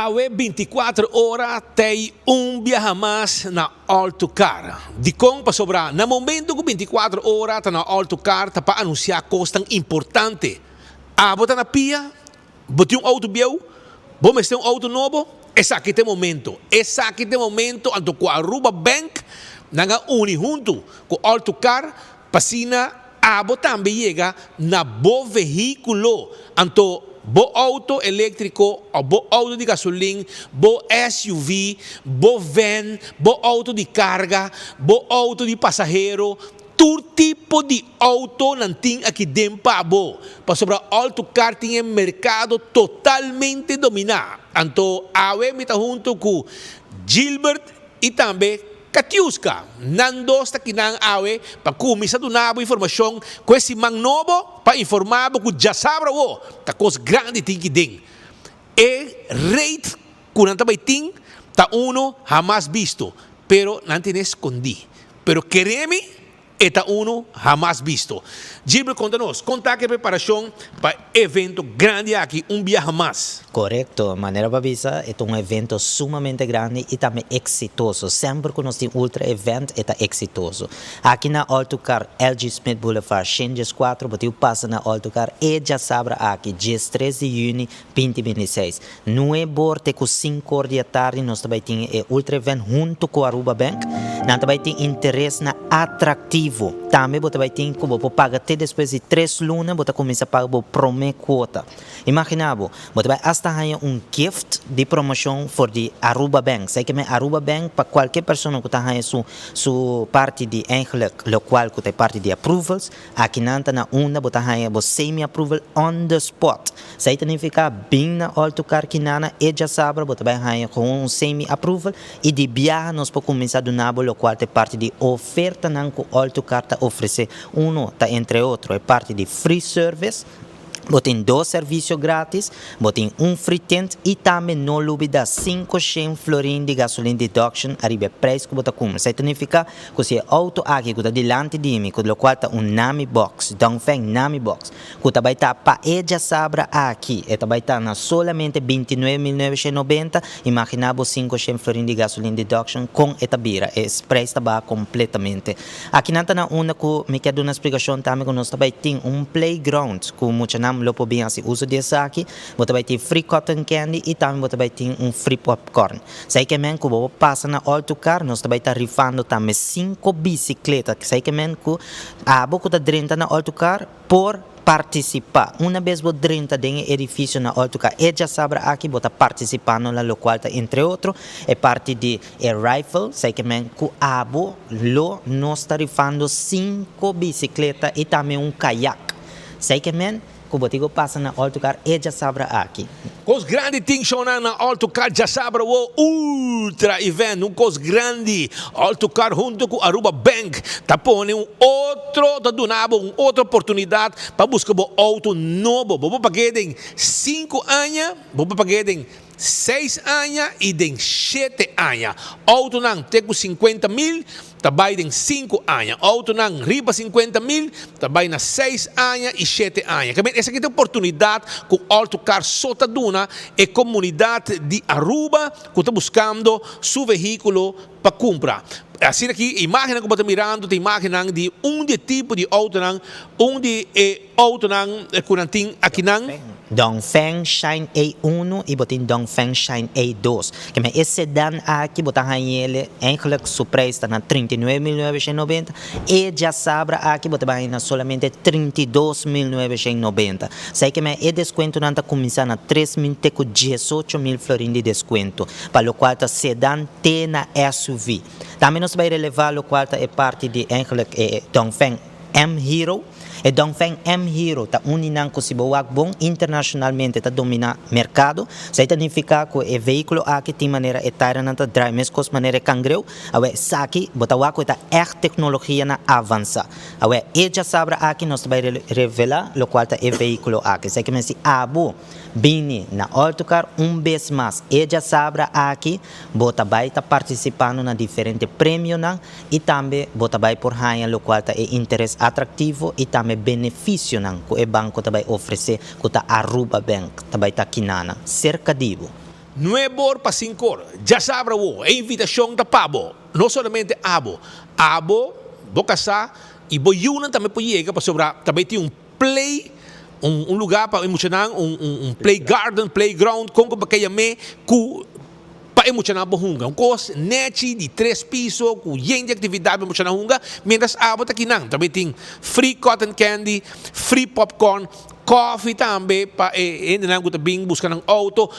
Awe 24 ora t'ei un biaha mas na All To Car. Dikon? Pasobra na momento ku 24 ora ta na All To Car ta pa anunsiá kosnan importante. Abo ta na pia? Bo tin un outo bieu? Bo mester un outo nobo? Esaki ta e momento. Esaki ta e momento anto ku Aruba Bank nan a uni huntu ku All To Car pa asina abo tambe yega na bo vehíkulo. Anto bo outo eléktriko òf bo outo di gasolin, bo SUV, bo van, bo outo di karga, bo outo di pasahero, Tur tipo di auto nan tin aki den pa bo, pasobra Altocar tin e mercado totalmente domina. Anto awe mi ta hunto cu Gilbert y tambe Katiuska. Nan dos ta kinan awe pa cuminsa duna bo informacion cu e siman nobo pa informa bo cu djasabra awo ta cos grandi tin ki den. E rate cu nan ta bay tin ta uno hamas bisto, pero nan tene scondi. Pero kere mi, e ta unu hamas bisto. Gilbert konta nos, kon ta ku e preparashon pa e evento grandi aki un biaha mas? Korekto, manera bo a bisa, e ta un evento sumamente grandi i tambe eksitoso. Semper ku nos tin Ultra Event e ta eksitoso. Aki na Altocar, LG Smith Boulevard, shen dieskuatro, bo tin ku pasa na Altocar e djasabra aki, diestres di yüni Binti 26. Nuebor te ku sinkor di atardi nos ta bai tin e Ultra Event hunto ku Aruba Bank. Nan ta bai tin interesnan atraktivo. Tambe bo ta bai tin ku bo por paga te despues di tres luna bo ta kuminsá paga bo promé kuota. Imaginá bo, bo ta bai asta haña un gift di promoshon for di Aruba Bank. Sa ke men Aruba Bank pa kualke persona ku ta haña su su parti di eigenlijk lokual ku ta e parti di approvals, Akinan ta na unda bo ta haña bo semi-approval on the spot. Esei ta nifiká bin na Altocar Kinana e djasabra bo ta bai haña gewoon un semi-approval i di biaha nos por kuminsá duna bo lokual ta e parti di ofertanan ku Altocar ta ofresé. Uno ta entre otro e parti di free service. Bo tin dos servisio gratis, bo tin un free tint i tambe no lubida 500 florin di gasolin deduction ariba e prijs ku bo ta kumpra. Esei ta nifiká ku si e outo aki ku ta dilanti di mi, ku lokual ta un Nami Box, Dongfeng Nami Box, ku ta bai ta pa e djasabra aki, e ta bai ta na solamente 29.990, imaginá bo 500 florin di gasolin deduction kon e ta bira, e prijs ta baha kompletamente. Akinan ta na unda ku mi kier duna splikashon tambe ku nos ta bai tin un playground ku muchanan lo por bin hasi uso di esaki. Bo ta bai tin free cotton candy i tambe bo ta bai tin un free popcorn. Esei ke men ku bo por pasa na All To Car nos ta bai ta rifando tambe sinku bisikleta. Esei ke men ku abo ku ta drenta na All To Car por partisipá. Una bes bo drenta den e edifisio na Oltuca e djasabra aki bo ta partisipando na lokual ta entre otro e parti di e rifle, esei ke men ku abo lo nos ta rifando sinku bisikleta i tambe un kayak. Esei ke men ku bo tin ku pasa na Oltucar e djasabra aki. Kos grandi tin shownan na Oltucar djasabra wo Ultra Event un kos grandi Oltucar hunto ku Aruba Bank ta pone un otro ta duna bo un otro oportunidad pa buska bo auto nobo bo por pag'e den sinku aña bo por pag'e den seis aña y den shete aña autonan te ku 50,000 ta bai den sinku aña. Outonan riba 50,000 ta bai na seis aña i shete aña. Ke men esaki ta oportunidat ku Altocar so ta duna e komunidat di Aruba ku ta buskando su vehíkulo pa kumpra. Asina ki imágennan ku bo ta mirando ta imágennan di un di e tipo di outonan, un di e outonan ku nan tin akinan. Dongfeng Shine A1 i bo tin Dongfeng Shine A2. Keme e sedan aki bo ta hañ'el eigenlijk su prijs ta na 39.990, e djasabra aki bo ta bai haña na solamente 32.990. Esei keme e deskuentonan ta kuminsá na 3.000 te ku 18.000 florin di deskuento, pa lokual ta sedan te na SUV. Tambe nos ta bai relevá lokual ta e parti di eigenlijk e Dongfeng M-Hero. E Dongfeng M-Hero ta un di nan ku si bo wak bon internashonalmente ta dominá merkado. Esei ta nifiká ku e vehíkulo aki tin manera e tairanan ta drai meskos manera e kangreu. Awè esaki bo ta wak ku e ta ègt teknologianan avansá. Awè e djasabra aki nos ta bai revelá lokual ta e vehíkulo aki. Esei ke men si abo bini na Oltucar un bes mas e djasabra aki bo ta bai ta partisipando na diferente premionan. I tambe bo ta bai por haña lokual ta e interes atraktivo i tambe benefisionan ku e banko ta bai ofresé ku ta Aruba Bank ta bai ta kinana serka di bo. Nuebor pa sinkor. Djasabra awo, e invitashon ta pa bo, no solamente abo, abo, bo kasá i bo yunan tambe por yega pasobra ta bay tin un play, un un lugá pa e muchanan, un un un play garden, playground, kon ku bo ke yam'é, ku pa e muchanan por hunga. Un kos nechi di tres piso ku yen di aktividat pa e muchanan hunga, mientras abo ta kinan. Ta bay tin free cotton candy, free popcorn, Koffie tambe pa e hendenan ku ta bin buska nan outo.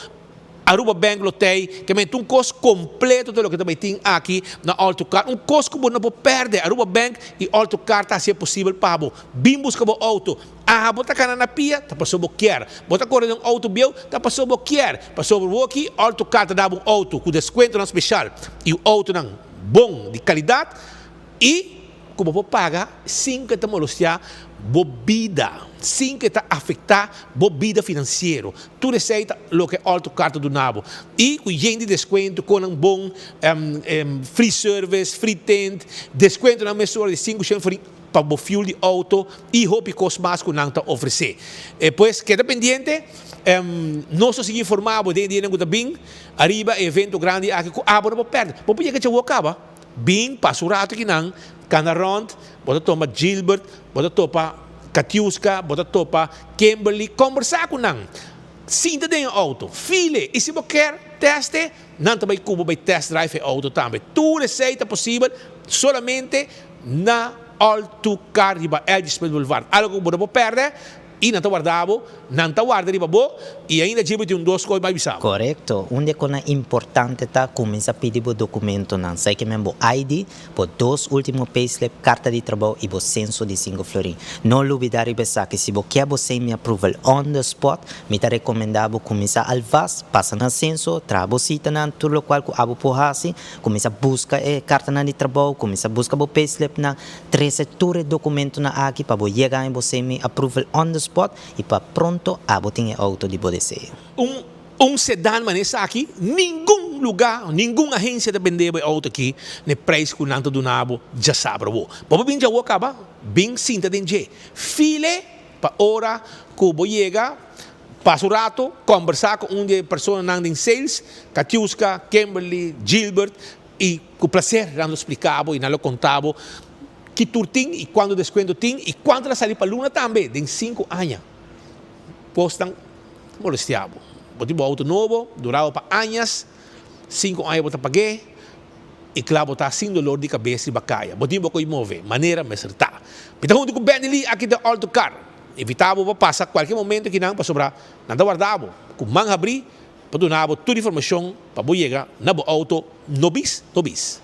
Aruba Bank lo tei ke men ta un kos kompleto ta loke ta bai tin aki na All To Car. Un kos ku bo no por pèrdè. Aruba Bank i All To Car ta hasi e posibel pa bo bin buska bo outo. Aha bo ta kana na pia, ta pasobra bo kier. Bo ta kore den un outo bieu, ta pasobra bo kier. Pasobra bo aki All To Car ta da bo un outo ku deskuentonan speshal i un outonan bon di kalidat i. Ku bo por paga sin ku e ta molostiá bo bida, sin ku e ta afektá bo bida finansiero. Tur esei ta loke Alto Car ta duna bo. I ku yen di deskuento, konan bon, free service, free tint, deskuentonan mesora di 500 florin pa bo fuel di outo i hopi kos mas ku nan ta ofresé. Pues keda pendiente, nos lo sigui informá bo den e dianan ku ta bin ariba e evento grandi aki ku abo no por pèrdè. Bo por yega djawo kaba. Bin pasa un rato akinan, cana rond, bo ta toma Gilbert, bo ta topa Katiuska, bo ta topa Kimberly, combersa cu nan. Sinta den e auto, feel e, y si bo kier test e, nan ta bay cu bo bay test drive e auto tambe. Tur esey ta posibel solamente na All To Car riba LG Smith Boulevard. Algo cu bo no por perde. I nan ta warda bo, nan ta warda riba bo, i ainda dje bo tin un dos kos bai bisa bo. Korekto. Un di e konan importante ta kuminsá pidi bo dokumentonan. Sa ke men bo ID, bo dos último payslip, karta di trabou i bo senso di sinku florin. No lubidá riba esaki. Si bo kier bo semi approval on the spot, mi ta rekomendá bo kuminsá alvast, pasa na senso, traha bo sitanan, tur lokual ku abo por hasi, kuminsá buska e kartanan di trabou, kuminsá buska bo payslipnan, Trese tur e dokumentonan aki pa bo yega en bo semi approval on the spot i pa pronto abo tin e outo di bo deseo. Un un sedan manera esaki, ningun luga, ningun agencia ta bende bo e outo aki na e prijs ku nan ta duna bo djasabra bo. Bo por bin djawo kaba, bin sinta den dje. File pa ora ku bo yega, pasa un rato, kombersa ku un di e personanan den sales, Katiuska, Kimberly, Gilbert, I ku plaser nan lo splika bo i nan lo konta bo ki tur tin i kuantu deskuento tin i kuantu ta sali pa luna tambe den sinku aña. Kosnan ta molestia bo. Bo tin bo outo nobo, dura bo pa añas, sinku aña bo ta pag'é i kla bo ta sin dolor di kabes riba kaya. Bo tin bo ku i move manera mester ta. Mi ta huntu ku Benny Lee aki den Alto Car. Invita bo pa pasa kualke momento kinan pasobra nan ta warda bo ku man habrí Pa duna bo tur informashon pa bo yega na bo outo no bis no bis.